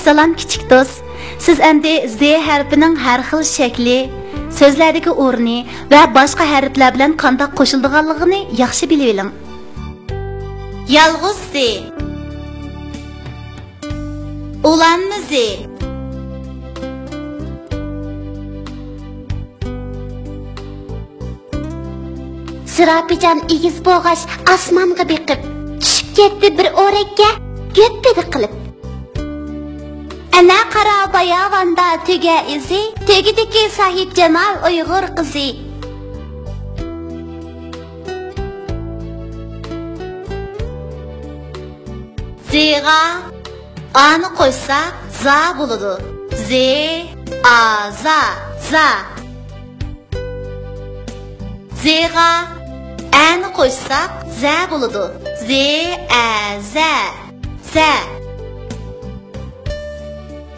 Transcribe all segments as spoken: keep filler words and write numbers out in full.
سالام كىچىك دوست. سىز ئەمدى زې ھەرپىنىڭ ھەر خىل شەكلى، سۆزلەردىكى ئورنى ۋە باشقا ھەرپلەر بىلەن قانداق قوشۇلىدىغانلىقىنى ياخشى بىلىۋېلىڭ. يالغۇز زې. ئۇلانما زې. زىراپىجان ئېگىز بولغاچ، ئاسمانغا بېقىپ، چۈشۈپ كەتتى بىر ئورەككە، گۆپپىدە قىلىپ. ئەنە قارا باياۋاندا تۆگە ئىزى، تۆگىدىكى ساھىبجامال ئۇيغۇر قىزى. زېغا ئانى قوشساق زا بولىدۇ. زې، ئا، زا، زا. زېغا ئەنى قوشساق زە بولىدۇ. زې، ئە، زە، زە.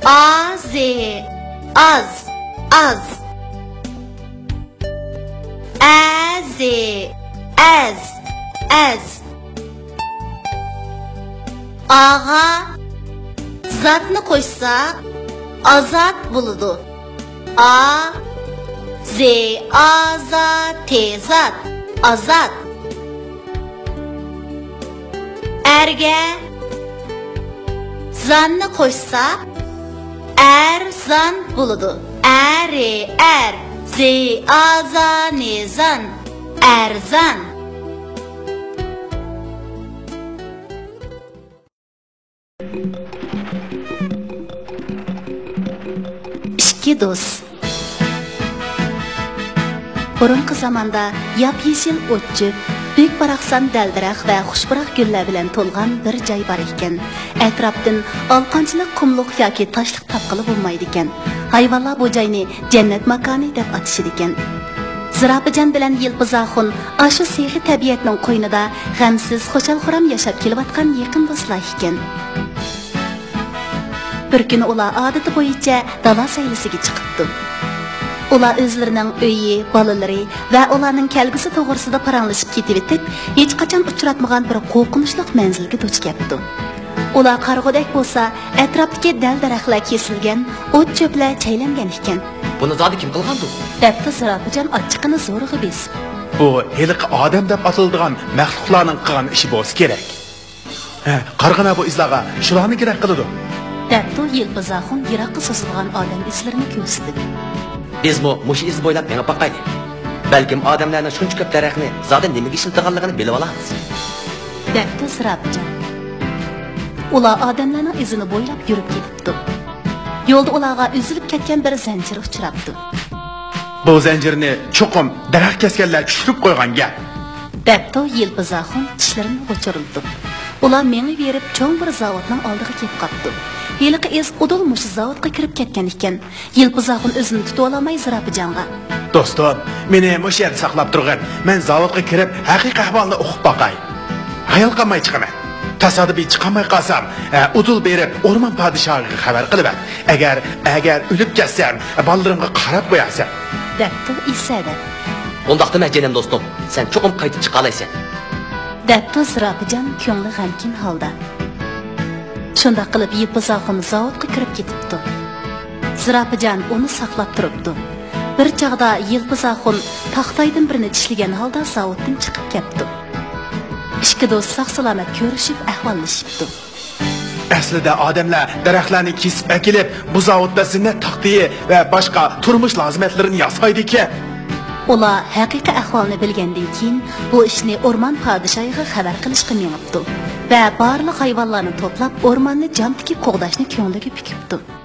ئا، زې، ئاز، ئاز. ئە، زې، ئەز، ئەز. ئاغا زاتنى قوشساق ئازاد بولىدۇ. ئا، زې، ئا، زا، تې، زات، ئازاد. ئەرگە زاننى قوشساق ئەرزان بولىدۇ. ئە، رې، ئەر، زې، ئا، زا، نې، زان، ئەرزان. ئىككى دوست. بۇرۇنقى زاماندا ياپيېشىل ئوت-چۆپ، بۈك-باراقسان دەل-دەرەخ ۋە خۇشپۇراق گۈللەر بىلەن تولغان بىر جاي بار ئىكەن. ئەتراپتىن ئالىقانچىلىق قۇملۇق ياكى تاشلىق تاپقىلى بولمايدىكەن. ھايۋانلار بۇ جاينى جەننەت ماكانى دەپ ئاتىشىدىكەن. زىراپىجان بىلەن يىلپىز ئاخۇن ئاشۇ سېھرىي تەبىئەتنىڭ قوينىدا غەمسىز، خۇشال-خۇرام ياشاپ كېلىۋاتقان يېقىن دوستلار ئىكەن. بىر كۈنى ئۇلار ئادىتى بويىچە دالا سەيلىسىگە چىقىپتۇ. ئۇلار ئۆزلىرىنىڭ ئۆيى، بالىلىرى ۋە ئۇلارنىڭ كەلگۈسى توغرىسىدا پاراڭلىشىپ كېتىۋېتىپ، ھېچقاچان ئۇچراتمىغان بىر قورقۇنچلۇق مەنزىلگە دۇچ كەپتۇ. ئۇلار قارىغۇدەك بولسا، ئەتراپتىكى دەل-دەرەخلەر كېسىلگەن، ئوت-چۆپلەر چەيلەنگەن ئىكەن. بۇنى زادى كىم قىلغاندۇ؟ دەپتۇ زىراپىجان ئاچچىقىنى زورىغا بېسىپ. بۇ ھېلىقى ئادەم دەپ ئاتىلىدىغان مەخلۇقلارنىڭ قىلغان ئىشى بولسا كېرەك. ھە، قارىغىنا بۇ ئىزلارغا، شۇلارنىڭكىدەك قىلىدۇ. دەپتۇ يىلپىز ئاخۇن يىراققا سوزۇلغان ئادەم ئىزلىرىنى كۆرسىتىپ. بىزمۇ مۇشۇ ئىز بويلاپ مېڭىپ باقايلى. بەلكىم ئادەملەرنىڭ شۇنچە كۆپ دەرەخنى زادى نېمىگە ئىشلىتىدىغانلىقىنى بىلىۋالارمىز. دەپتۇ زىراپىجان. ئۇلار ئادەملەرنىڭ ئىزىنى بويلاپ يۈرۈپ كېتىپتۇ. يولدا ئۇلارغا ئۈزۈلۈپ كەتكەن بىر زەنجىر ئۇچراپتۇ. بۇ زەنجىرنى چوقۇم دەرەخ كەسكەنلەر چۈشۈرۈپ قويغان گەپ. دەپتۇ يىلپىز ئاخۇن چىشلىرىنى غۇچۇرلىتىپ. ئۇلار مېڭىۋېرىپ چوڭ بىر زاۋۇتنىڭ ئالدىغا كېلىپ قاپتۇ. ھېلىقى ئىز ئۇدۇل مۇشۇ زاۋۇتقا كىرىپ كەتكەن ئىكەن. يىلپىز ئاخۇن ئۆزىنى تۇتۇۋالالماي زىراپىجانغا. دوستۇم، مېنى مۇشۇ يەردە ساقلاپ تۇرغىن. مەن زاۋۇتقا كىرىپ ھەقىقىي ئەھۋالنى ئۇقۇپ باقاي. ھايال قالماي چىقىمەن. تاسادىپىي چىقالماي قالسام، ئە، ئۇدۇل بېرىپ ئورمان پادىشاھىغا خەۋەر قىلىۋەت. ئەگەر، ئەگەر ئۆلۈپ كەتسەم، بالىلىرىمغا قاراپ قويارسەن. دەپتۇ ئېسەدە. ئۇنداقتا مەن جېنىم دوستۇم، سەن چوقۇم قايتىپ چىقالايسەن. دەپتۇ زىراپىجان كۆڭلى غەمكىن ھالدا. شۇنداق قىلىپ يىلپىز ئاخۇن زاۋۇتقا كىرىپ كېتىپتۇ. زىراپىجان ئۇنى ساقلاپ تۇرۇپتۇ. بىر چاغدا يىلپىز ئاخۇن تاختايدىن بىرنى چىشلىگەن ھالدا زاۋۇتتىن چىقىپ كەپتۇ. ئىككى دوست ساق-سالامەت كۆرۈشۈپ ئەھۋاللىشىپتۇ. ئەسلىدە ئادەملەر دەرەخلەرنى كېسىپ ئەكېلىپ، بۇ زاۋۇتتا زىننەت تاختىيى ۋە باشقا تۇرمۇش لازىمەتلىرىنى ياسايدىكەن. ئۇلار ھەقىقىي ئەھۋالنى بىلگەندىن كېيىن، بۇ ئىشنى ئورمان پادىشاھىغا خەۋەر قىلىشقا مېڭىپتۇ ۋە بارلىق ھايۋانلارنى توپلاپ، ئورماننى جان تىكىپ قوغداشنى كۆڭلىگە پۈكۈپتۇ.